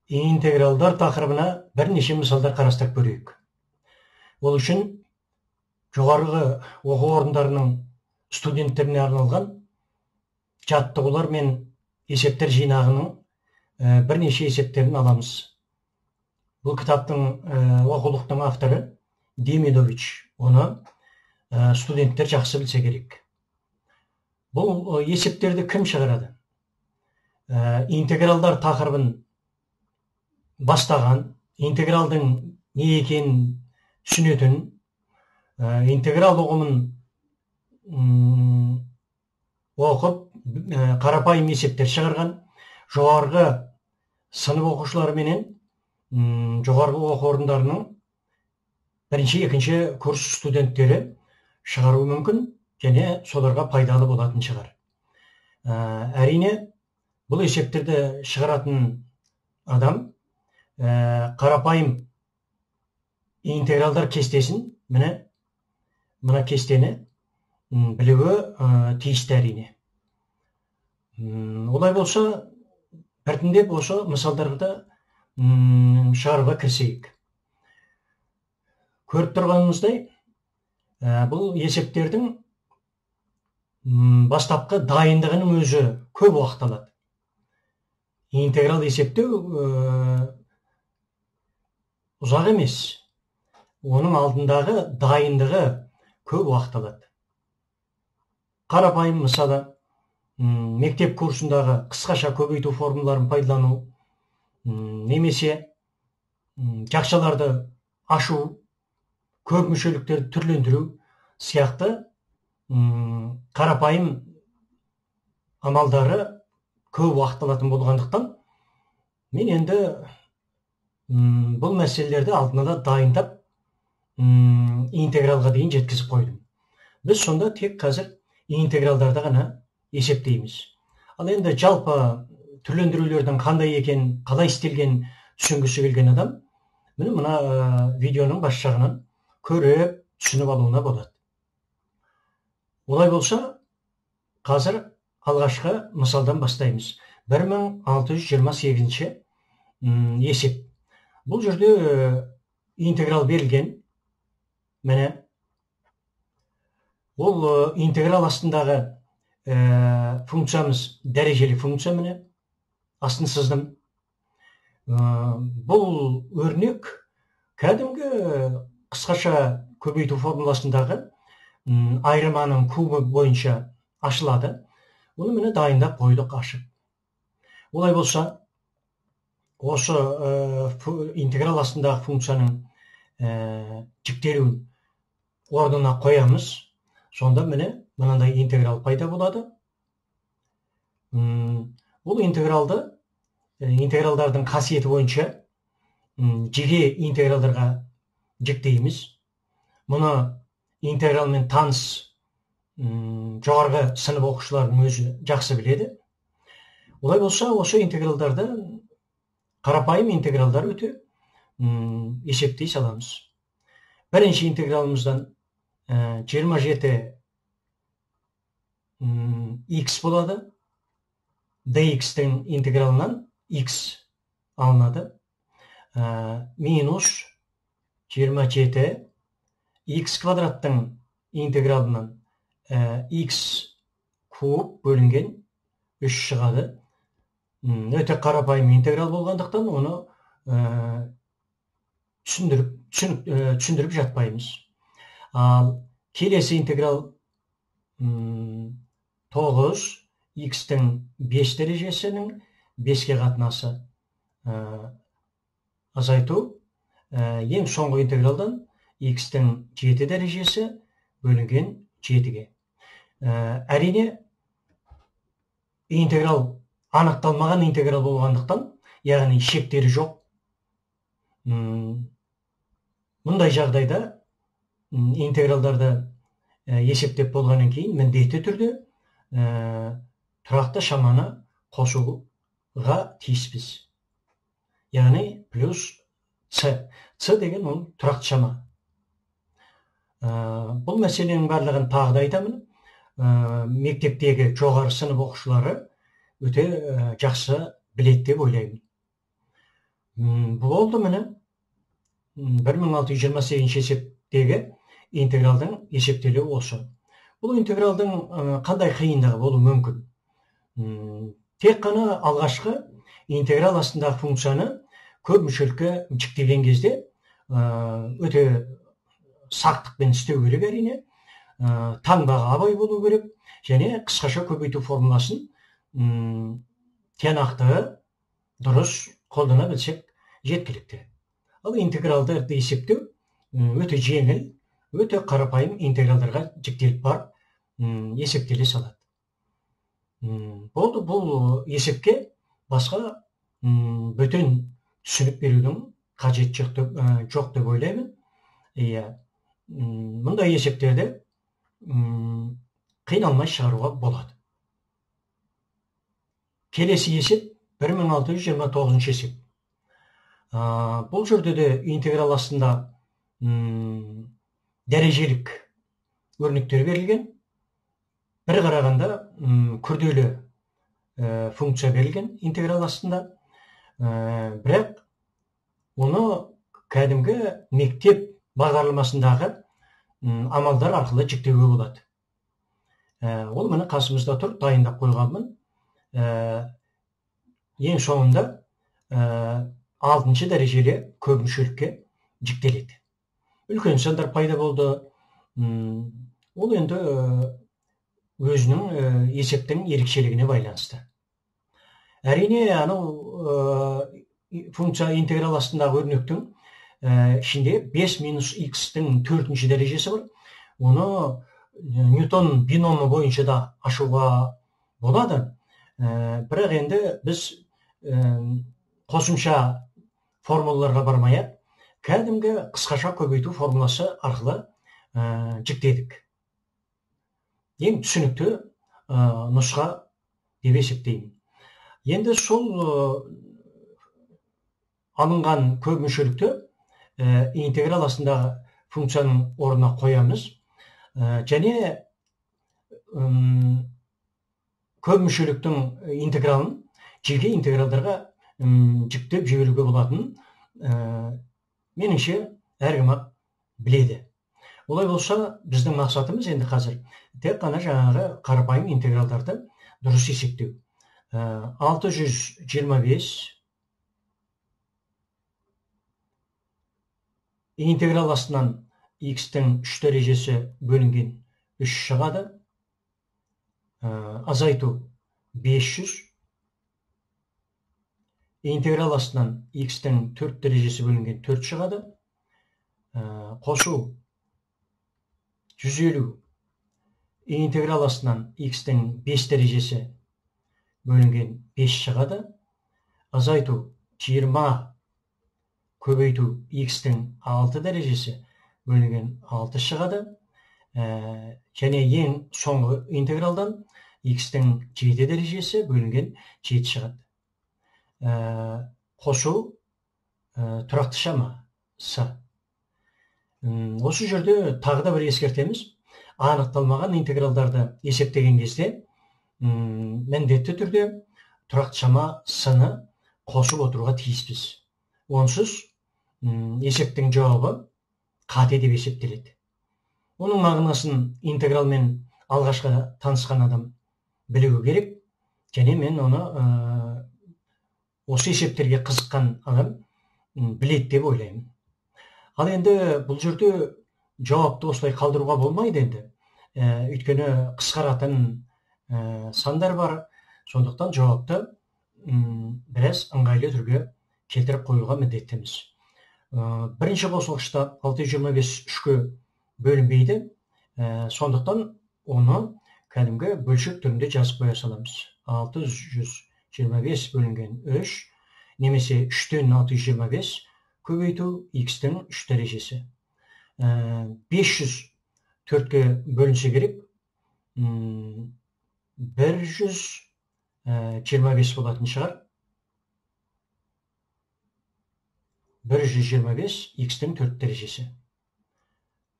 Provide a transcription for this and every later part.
Интегралдар тақырыбына бірнеше мысалдар қарастырып көрейік. Ол үшін жоғарғы оқу орындарының студенттеріне арналған жаттығулар мен есептер жинағының бірнеше есептерін аламыз. Бұл кітаптың, оқулықтың авторы Демидович. Оны студенттер жақсы білсе керек. Бұл есептерді кім шығарады? Интегралдар тақырыбын бастаған, интегралдың не екенін түсінетін, интеграл ұғымын оқып, қарапайым есептер шығарған жоғарғы сынып оқушылары менен жоғарғы оқу орындарының бірінші, екінші курс студенттері шығаруы мүмкін және соларға пайдалы болатын шығар. Әрине, бұл есептерді шығаратын адам қарапайым интегралдар кестесін, міне мына кестені білуі тиісті әрине. Олай болса, біртіндеп осы мысалдарды шығаруға кірісейік. Көріп тұрғанымыздай, бұл есептердің бастапқы дайындығының өзі көп уақыт алады. Интеграл есептеу ұзақ емес, оның алдындағы дайындығы көп уақыт алады. Қарапайым мысалы, мектеп курсындағы қысқаша көбейту формулаларын пайдалану, немесе жақшаларды ашу, көп мүшеліктерді түрлендіру сияқты қарапайым амалдары көп уақыт алатын болғандықтан, мен енді бұл мәселелерді алдын ала дайындап, интегралға дейін жеткізіп қойдым. Біз сонда тек қазір интегралдарды ғана есептейміз. Ал енді жалпы түрлендірулердің қандай екенін, қалай істелгенін түсінгісі келген адам, міне мына видеоның бас жағынан көріп, түсініп алуына болады. Олай болса, қазір алғашқы мысалдан бастаймыз. 1628-ші есеп. Бұл жерде интеграл берілген. Міне, ол интеграл астындағы функциямыз дәрежелі функция, міне, астын сыздым. Бұл өрнек кәдімгі қысқаша көбейту формуласындағы айырманың кубы бойынша ашылады. Оны міне дайындап қойдық ашып. Олай болса, осы интеграл астындағы функцияның жіктелуін орнына қоямыз. Сонда міне мынандай интеграл пайда болады. Бұл интегралды интегралдардың қасиеті бойынша жеке интегралдарға жіктейміз. Мұны интегралмен таныс жоғарғы сынып оқушыларының өзі жақсы біледі. Олай болса, осы интегралдарды қарапайым интегралдар өте есептей саламыз. Бірінші интегралымыздан 27 x болады. Dx-тің интегралынан x алынады. Минус 27 x квадраттың интегралынан x куб бөлінген 3 шығады. Өте қарапайым интеграл болғандықтан оны түсіндіріп жатпаймыз. Ал келесі интеграл 9 x-тің 5 дәрежесінің 5-ке қатынасы азайту, ең соңғы интегралдан x-тің 7 дәрежесі бөлінген 7-ге. Әрине, интеграл анықталмаған интеграл болғандықтан, яғни шектері жоқ. Мұндай жағдайда интегралдарды есептеп болғаннан кейін міндетті түрде тұрақты шаманы қосуға тиіспіз. Яғни плюс c. C деген ол тұрақты шама. Бұл мәселенің барлығын тағы да айтамын. Мектептегі жоғары сынып оқушылары өте жақсы біледі деп ойлаймын. Болды, міне 1628 есептегі интегралдың есептелуі осы. Бұл интегралдың қандай қиындығы болуы мүмкін? Тек қана алғашқы интеграл астындағы функцияны көп мүшелікке жіктеген кезде өте сақтықпен істеу керек әрине. Таңбаға абай болу керек және қысқаша көбейту формуласын тиянақты дұрыс қолдана білсек жеткілікті. Ал интегралдарды есептеу өте жеңіл, өте қарапайым интегралдарға жіктеліп барып есептеле салады. Болды, бұл есепке басқа бөтен түсінік берудің қажеті жоқ деп ойлаймын. Иә, мұндай есептерді қиналмай шығаруға болады. Келесі есеп 1629 есеп. Бұл жерде де интеграл астында дәрежелік өрнектер берілген. Бір қарағанда күрделі функция берілген интеграл астында. Бірақ оны кәдімгі мектеп бағдарламасындағы амалдар арқылы жіктеуге болады. Ол міне қасымызда тұр, дайындап қойғанмын. Ең соңында 6-шы дәрежелі көп мүшелікке жіктеледі. Үлкен сандар пайда болды. Ол енді өзінің есептің ерекшелігіне байланысты. Әрине, анау функция интеграл астындағы өрнектің ішінде 5 минус x-тің 4-ші дәрежесі бар. Оны Ньютон биномы бойынша да ашуға болады. Бірақ енді біз қосымша формулаларға бармай-ақ, кәдімгі қысқаша көбейту формуласы арқылы жіктедік. Ең түсінікті нұсқа деп есептеймін. Енді сол алынған көп мүшелікті интеграл астындағы функцияның орнына қоямыз. Және көп мүшеліктің интегралын жеке интегралдарға жіктеп жіберуге болатынын меніңше әркім-ақ біледі. Олай болса, біздің мақсатымыз енді қазір тек қана жаңағы қарапайым интегралдарды дұрыс есептеу. 625 интеграл астынан x-тің 3 дәрежесі бөлінген 3 шығады. Азайту 500. Интеграл астынан x-тің 4 дәрежесі бөлінген 4 шығады. Қосу 150. Интеграл астынан x-тің 5 дәрежесі бөлінген 5 шығады. Азайту 20 көбейту x-тің 6 дәрежесі бөлінген 6 шығады. Және ең соңғы интегралдан x-тің 7 дәрежесі бөлінген 7 шығады. Қосу тұрақты шама с. Осы жерде тағы да бір ескертеміз. Анықталмаған интегралдарды есептеген кезде міндетті түрде тұрақты шама с-ны қосып отыруға тиіспіз. Онсыз есептің жауабы қате деп есептеледі. Оның мағынасын интегралмен алғашқы танысқан адам білуі керек. Және мен оны осы есептерге қызыққан адам біледі деп ойлаймын. Ал енді бұл жерде жауапты осылай қалдыруға болмайды енді. Өйткені қысқаратын сандар бар. Сондықтан жауапты біраз ыңғайлы түрге келтіріп қоюға міндеттіміз. Бірінші қосылғышта 625 3-ке бөлінбейді. Сондықтан оны кәдімгі бөлшек түрінде жазып қоя саламыз. 625 бөлінген 3 немесе 3-тен 625 көбейту x-тің 3 дәрежесі. 500 4-ке бөлінсе керек. 125 болатын шығар. 125 x-тің 4 дәрежесі.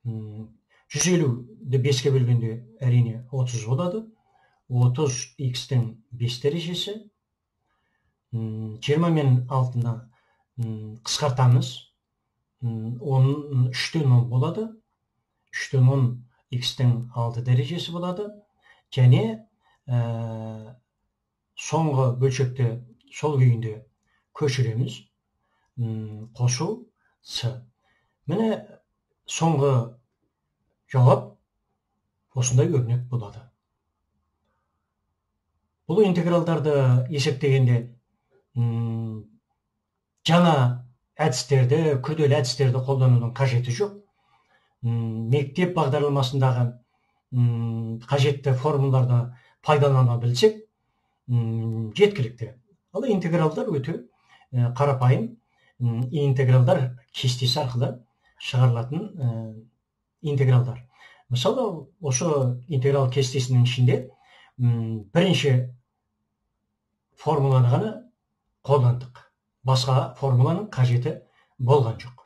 150-ді 5-ке бөлгенде әрине 30 болады. 30 x-тің 5 дәрежесі. 20 мен 6-ны Қысқартамыз. 3-тен 10 болады. 3-тен 10 x-тің 6 дәрежесі болады. Және соңғы бөлшекті сол күйінде көшіреміз. Қосу с. Міне соңғы жауап осындай өрнек болады. Бұл интегралдарды есептегенде жаңа әдістерді, күрделі әдістерді қолданудың қажеті жоқ. Мектеп бағдарламасындағы қажетті формулаларды пайдалана білсек, жеткілікті. Ал интегралдар өте қарапайым интегралдар кестесі арқылы шығарылатын интегралдар. Мысалы, осы интеграл кестесінің ішінде бірінші формуланы ғана қолдандық. Басқа формуланың қажеті болған жоқ.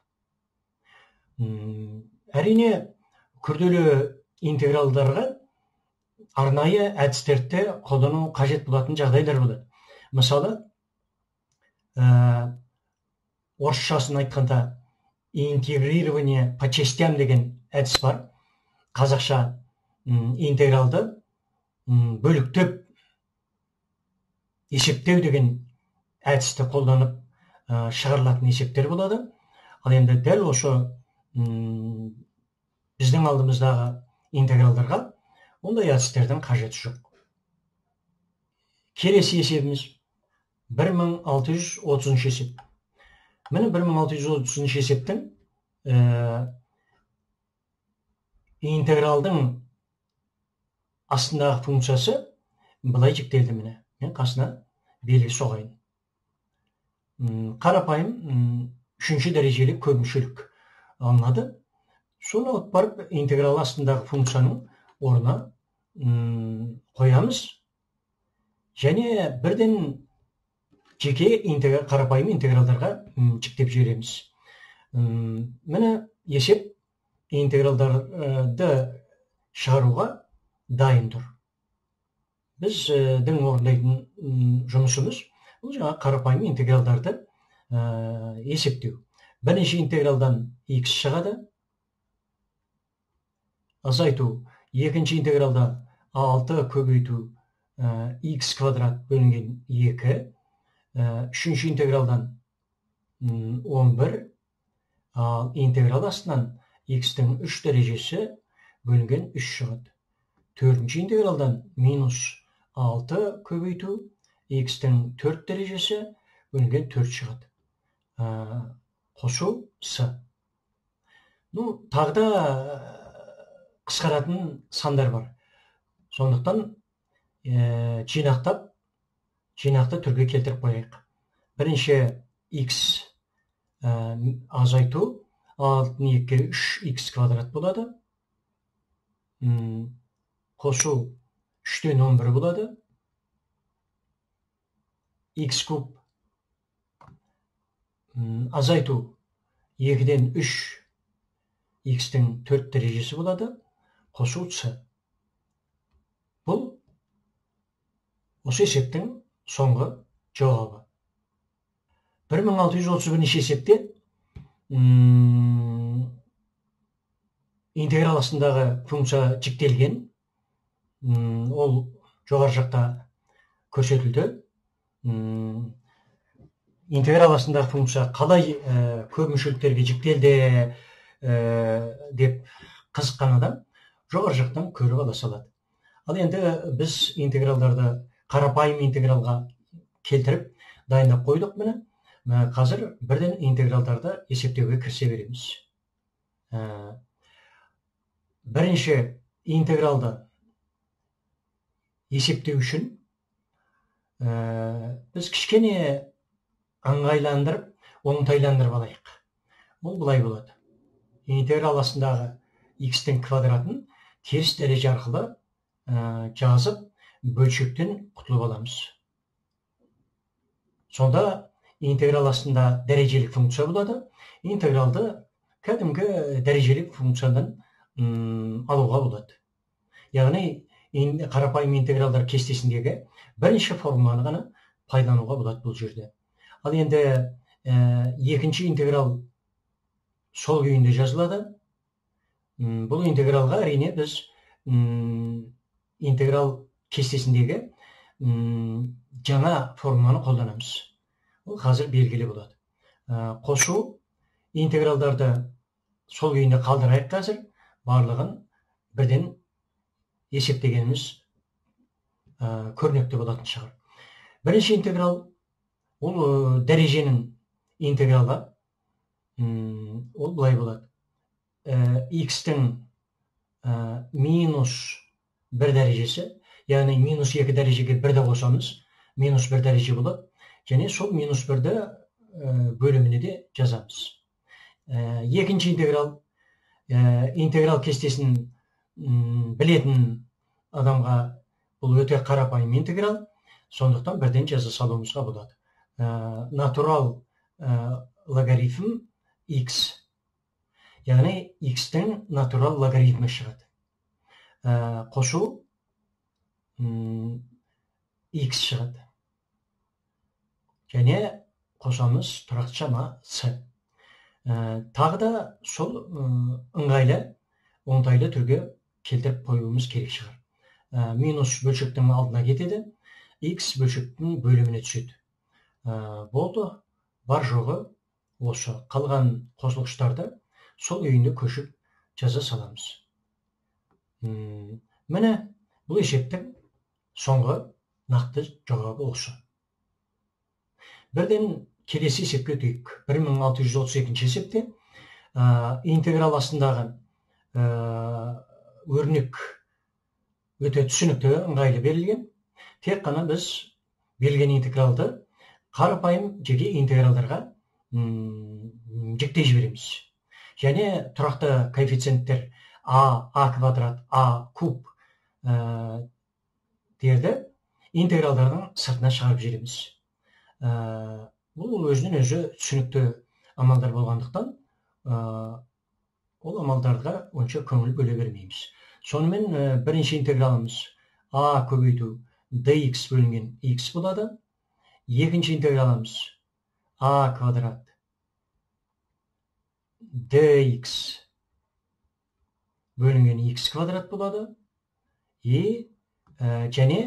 Әрине, күрделі интегралдарға арнайы әдістерді қолдану қажет болатын жағдайлар болады. Мысалы, орысшасын айтқанда интегрирование по частям деген әдіс бар. Қазақша интегралды бөліктеп есептеу деген әдісті қолданып шығарылатын есептер болады. Ал енді дәл осы біздің алдымыздағы интегралдарға ондай әдістердің қажеті жоқ. Келесі есебіміз 1630 есеп. Міне 1630 есептің интегралдың астындағы функциясы былай жіктелді. Міне, мен қасына белгі соғайын. Қарапайым үшінші дәрежелі көпмүшелік алынады. Соны алып барып интеграл астындағы функцияның орнына қоямыз. Және бірден жеке қарапайым интегралдарға жіктеп жібереміз. Міне есеп интегралдарды шығаруға дайын тұр. Біздің орындайтын жұмысымыз бұл жаңа қарапайым интегралдарды есептеу. Бірінші интегралдан x шығады. Азайту. Екінші интегралда 6 көбейту x квадрат бөлінген 2. Үшінші интегралдан 11. Ал интеграл астынан x-тің 3 дәрежесі бөлінген 3 шығады. Төртінші интегралдан минус 6 көбейту x-тің 4 дәрежесі бөлінген 4 шығады. Қосу с. Ну, тағы да қысқаратын сандар бар. Сондықтан жинақтап, жинақты түрге келтіріп қояйық. Бірінші x азайту 6 2 3 x квадрат болады. Қосу 3-тен 11 болады. X куб азайту 2-ден 3 x-тің 4 дәрежесі болады. Қосу с. Бұл осы есептің соңғы жауабы. 1631 есепте интеграл астындағы функция жіктелген. Ол жоғары жақта көрсетілді. Интеграл астындағы функция қалай көп мүшеліктерге жіктелді деп қызыққан адам жоғары жақтан көріп ала салады. Ал енді біз интегралдарды қарапайым интегралға келтіріп дайындап қойдық. Міне қазір бірден интегралдарды есептеуге кірісе береміз. Бірінші интегралды есептеу үшін біз кішкене ыңғайландырып, оңтайландырып алайық. Ол былай болады. Интеграл астындағы x-тің квадратын теріс дәреже арқылы жазып, бөлшектен құтылып аламыз. Сонда интеграл астында дәрежелік функция болады. Интегралды кәдімгі дәрежелік функциядан алуға болады. Яғни қарапайым интегралдар кестесіндегі бірінші формуланы ғана пайдалануға болады бұл жерде. Ал енді Екінші интеграл сол күйінде жазылады. Бұл интегралға әрине біз интеграл кестесіндегі жаңа формуланы қолданамыз. Ол қазір белгілі болады. Қосу интегралдарды сол күйінде қалдырайық қазір. Барлығын бірден есептегеніміз көрнекті болатын шығар. Бірінші интеграл ол дәреженің интегралы. Ол былай болады. X-тің минус 1 дәрежесі, яғни минус 2 дәрежеге 1-ді қосамыз, минус 1 дәреже болады. Және сол минус 1-ді бөліміне де жазамыз. Екінші интеграл, интеграл кестесін білетін адамға бұл өте қарапайым интеграл, сондықтан бірден жаза салуымызға болады. Натурал логарифм x, яғни x-тің натурал логарифмі шығады. Қосу x шығады. Және қосамыз тұрақты шама c. Тағы да сол ыңғайлы, оңтайлы түрге келтіріп қоюымыз керек шығар. Минус бөлшектің алдына кетеді, x бөлшектің бөліміне түседі. Болды, бар жоғы осы. Қалған қосылғыштарды сол үйінде көшіп жаза саламыз. Міне, бұл есептің соңғы нақты жауабы осы. Бірден келесі есепке өтейік. 1632 есепте интеграл астындағы өрнек өте түсінікті, ыңғайлы берілген. Тек қана біз берілген интегралды қарапайым жеке интегралдарға жіктей жібереміз. Және тұрақты коэффициенттер а, а квадрат, а куб дерді интегралдардың сыртына шығарып жібереміз. Бұл өзінен өзі түсінікті амалдар болғандықтан, ол амалдарға онша көңіл бөле бермейміз. Сонымен бірінші интегралымыз а көбейту dx бөлінген x болады. Екінші интегралымыз а квадрат dx бөлінген x квадрат болады. Және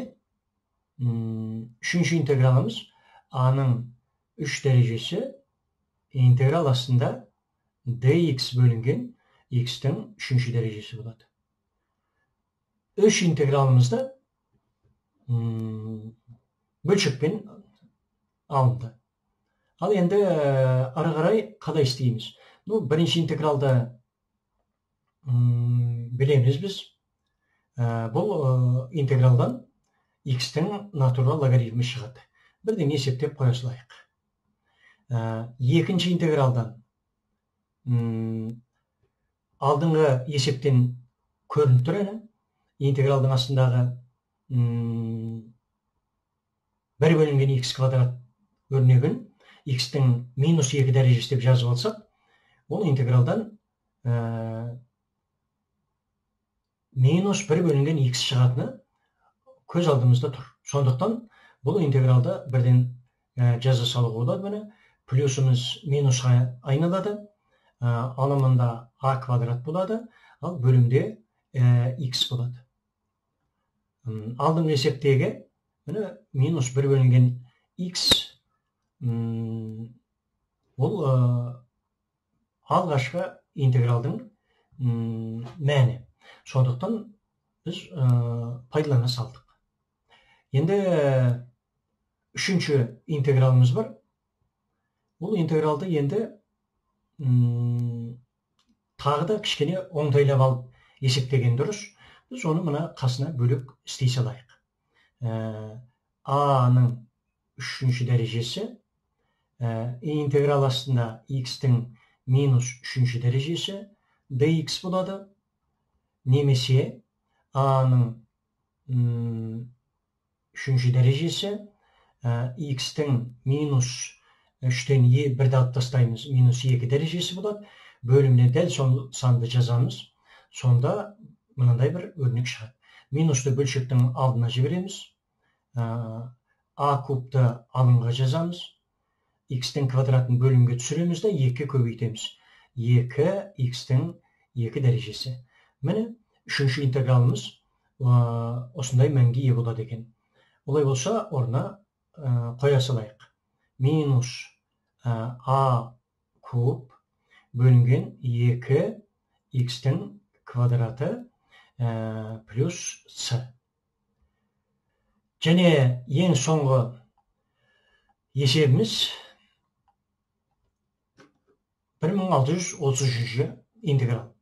үшінші интегралымыз а-ның 3 дәрежесі интеграл астында dx бөлінген x-тің 3-ші дәрежесі болады. Үш интегралымызды бөлшекпен алынды. Ал енді ары қарай қалай істейміз? Бірінші интегралды білеміз біз. Бұл интегралдан x-тің натурал логарифмі шығады. Бірден есептеп қоя салайық. Екінші интегралдан алдыңғы есептен көрініп тұр әні. Интегралдың астындағы 1 бөлінген x квадрат өрнегін x-тің минус 2 дәрежесі деп жазып алсақ, ол интегралдан минус 1 бөлінген x шығатыны көз алдымызда тұр. Сондықтан бұл интегралды бірден жаза салуға болады. Міне, плюсымыз минусқа айналады, алымында а квадрат болады, ал бөлімде x болады. Алдыңғы есептегі міне минус 1 бөлінген x ол алғашқы интегралдың мәні. Сондықтан біз пайдалана салдық. Енді үшінші интегралымыз бар. Бұл интегралды енді тағы да кішкене оңтайлап алып есептеген дұрыс. Біз оны мына қасына бөлек істей салайық. А-ның 3-ші дәрежесі интеграл астында x-тің минус 3-ші дәрежесі dx болады. Немесе а-ның 3-ші дәрежесі x-тің минус 3-тен 1-ді алып тастаймыз, минус 2 дәрежесі болады. Бөліміне дәл сол санды жазамыз. Сонда мынандай бір өрнек шығады. Минусты бөлшектің алдына жібереміз. А кубты алынға жазамыз. X-тің квадратын бөлімге түсіреміз де 2-ге көбейтеміз. 2 x-тің 2 дәрежесі. Міне, үшінші интегралымыз осындай мәнге ие болады екен. Олай болса, орнына қоя салайық. Минус а куб бөлінген 2 x-тің квадраты плюс с. Және ең соңғы есебіміз 1633 интеграл.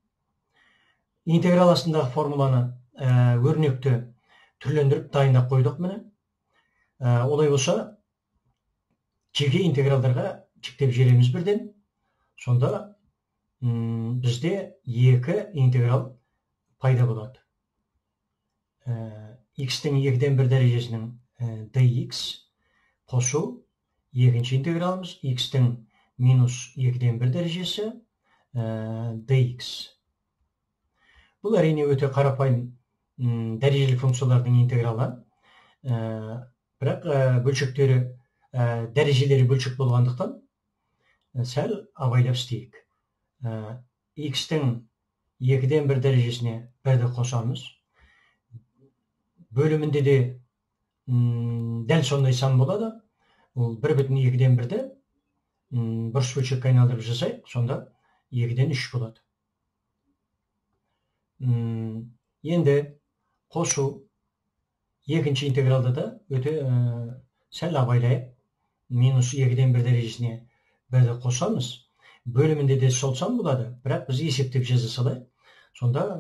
Интеграл астындағы формуланы өрнекті түрлендіріп дайындап қойдық міне. Олай болса, жеке интегралдарға жіктеп жібереміз бірден. Сонда бізде 2 интеграл пайда болады. X-тің 2-ден 1 дәрежесінің dx қосу екінші интегралымыз x-тің минус 2-ден 1 дәрежесі dx. Бұл әрине өте қарапайым дәрежелі функциялардың интегралы. Бірақ бөлшектері, дәрежелері бөлшек болғандықтан сәл абайлап істейік. X-тің 2-ден 1 дәрежесіне 1-ді қосамыз. Бөлімінде де дәл сондай сан болады. Ол 1,2-ден 1-ді бұрыш бөлшекке айналдырып жасайық, сонда 2-ден 3 болады. Енді қосу екінші интегралда да өте сәл абайлайық. Минус 2-ден 1 дәрежесіне 1-ді қосамыз. Бөлімінде де сол сан болады, бірақ біз есептеп жаза салайық. Сонда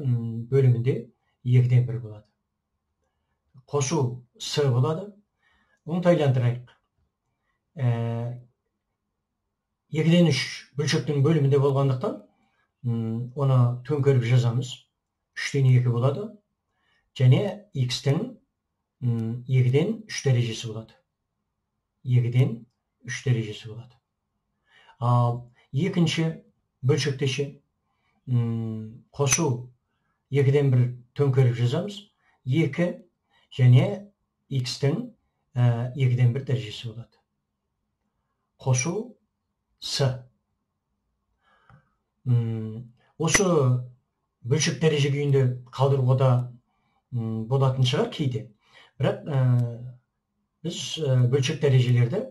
бөлімінде 2-ден 1 болады. Қосу с болады. Оңтайландырайық. 2-ден 3 бөлшектің бөлімінде болғандықтан оны төңкеріп жазамыз. 3-тен 2 болады. Және x-тің 2-ден 3 дәрежесі болады. 2-ден 3 дәрежесі болады. Ал екінші бөлшектеше қосу 2-ден 1 төңкеріп жазамыз. 2 және x-тің 2-ден 1 дәрежесі болады. Қосу с. Осы бөлшек дәреже күйінде қалдыруға да болатын шығар кейде. Бірақ біз бөлшек дәрежелерді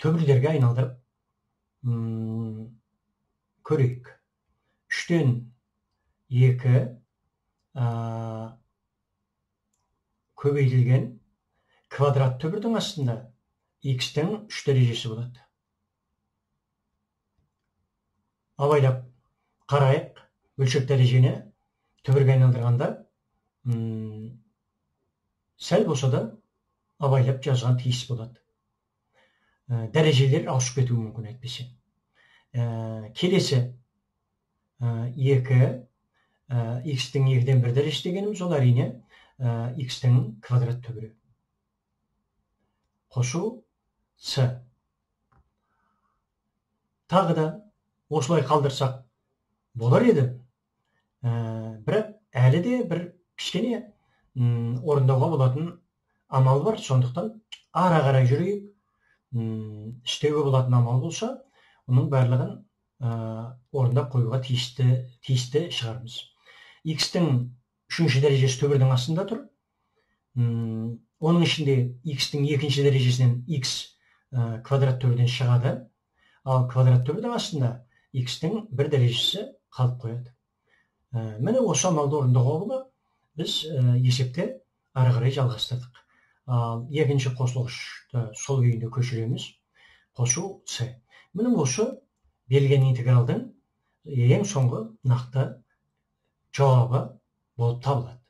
түбірлерге айналдырып көрейік. 3-тен 2 көбейтілген квадрат түбірдің астында x-тің 3 дәрежесі болады. Абайлап қарайық, бөлшек дәрежені түбірге айналдырғанда сәл болса да абайлап жазған тиіс болады. Дәрежелер ауысып кетуі мүмкін әйтпесе. Келесі 2 x-тің 2-ден 1 дәрежесі дегеніміз ол әрине x-тің квадрат түбірі. Қосу с. Тағы да осылай қалдырсақ болар еді. Бірақ әлі де бір кішкене орындауға болатын амал бар. Сондықтан ара қарай жүрейік. Істеуге болатын амал болса, оның барлығын орындап қоюға тиісті шығармыз. X-тің 3-ші дәрежесі түбірдің астында тұр. Оның ішінде x-тің 2-ші дәрежесінен x квадрат түбірден шығады. Ал квадрат түбірдің астында x-тің 1 дәрежесі қалып қояды. Міне осы амалды орындауға бола біз есепте ары қарай жалғастырдық. Ал екінші қосылғышты сол күйінде көшіреміз. Қосу с. Міне осы берілген интегралдың ең соңғы нақты жауабы болып табылады.